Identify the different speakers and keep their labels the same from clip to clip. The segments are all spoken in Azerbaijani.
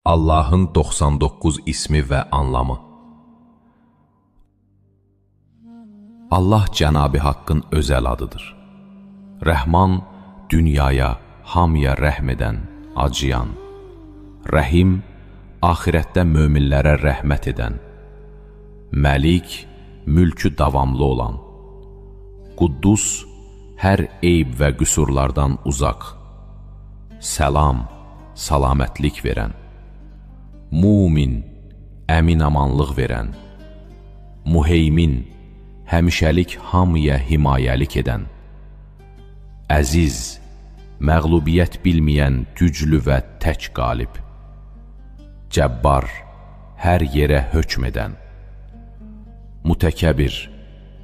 Speaker 1: Allahın 99 ismi və anlamı. Allah Cənab-ı Haqqın özəl adıdır. Rəhman, dünyaya, hamıya rəhm edən, acıyan. Rəhim, axirətdə möminlərə rəhmət edən. Məlik, mülkü davamlı olan. Quddus, hər eyb və qüsurlardan uzaq. Səlam, salamətlik verən. Mumin, əmin-amanlıq verən. Muheymin, həmişəlik hamıya himayəlik edən. Əziz, məğlubiyyət bilməyən güclü və tək qalib. Cəbbar, hər yerə hökm edən. Mütəkəbbir,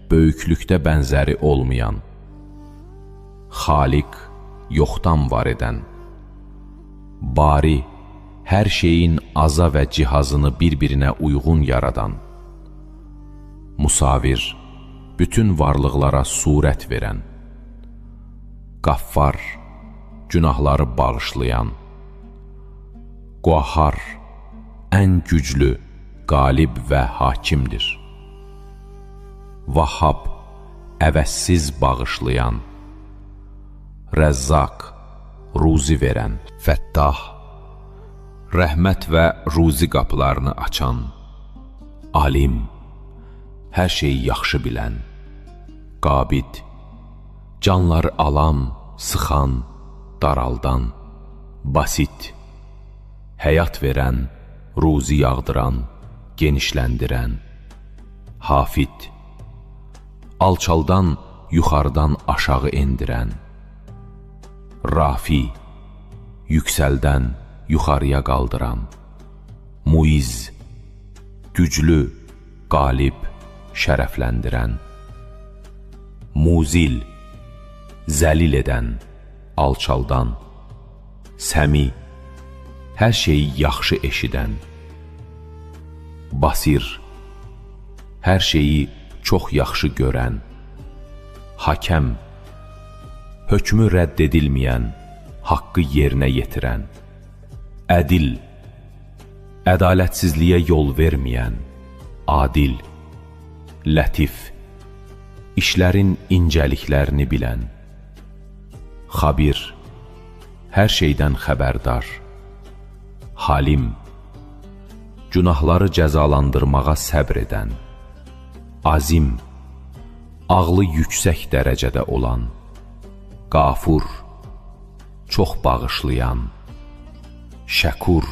Speaker 1: böyüklükdə bənzəri olmayan. Xaliq, yoxdan var edən. Bari, hər şeyin aza və cihazını bir-birinə uyğun yaradan. Musavir, bütün varlıqlara surət verən. Qaffar, günahları bağışlayan. Qahhar, ən güclü, qalib və hakimdir. Vahhab, əvəzsiz bağışlayan. Rəzzaq, ruzi verən. Fəttah, rəhmət və ruzi qapılarını açan. Alim, hər şeyi yaxşı bilən. Qabid, canları alan, sıxan, daraldan. Basit, həyat verən, ruzi yağdıran, genişləndirən. Hafid, alçaldan, yuxarıdan aşağı endirən. Rafi, yüksəldən, yuxarıya qaldıran. Muiz, güclü, qalib, şərəfləndirən. Muzil, zəlil edən, alçaldan. Səmi, hər şeyi yaxşı eşidən. Basir, hər şeyi çox yaxşı görən. Hakəm, hökmü rədd edilməyən, haqqı yerinə yetirən. Ədil, ədalətsizliyə yol verməyən. Adil, lətif, işlərin incəliklərini bilən. Xabir, hər şeydən xəbərdar. Halim, günahları cəzalandırmağa səbr edən. Azim, ağlı yüksək dərəcədə olan. Qafur, çox bağışlayan. Şəkur,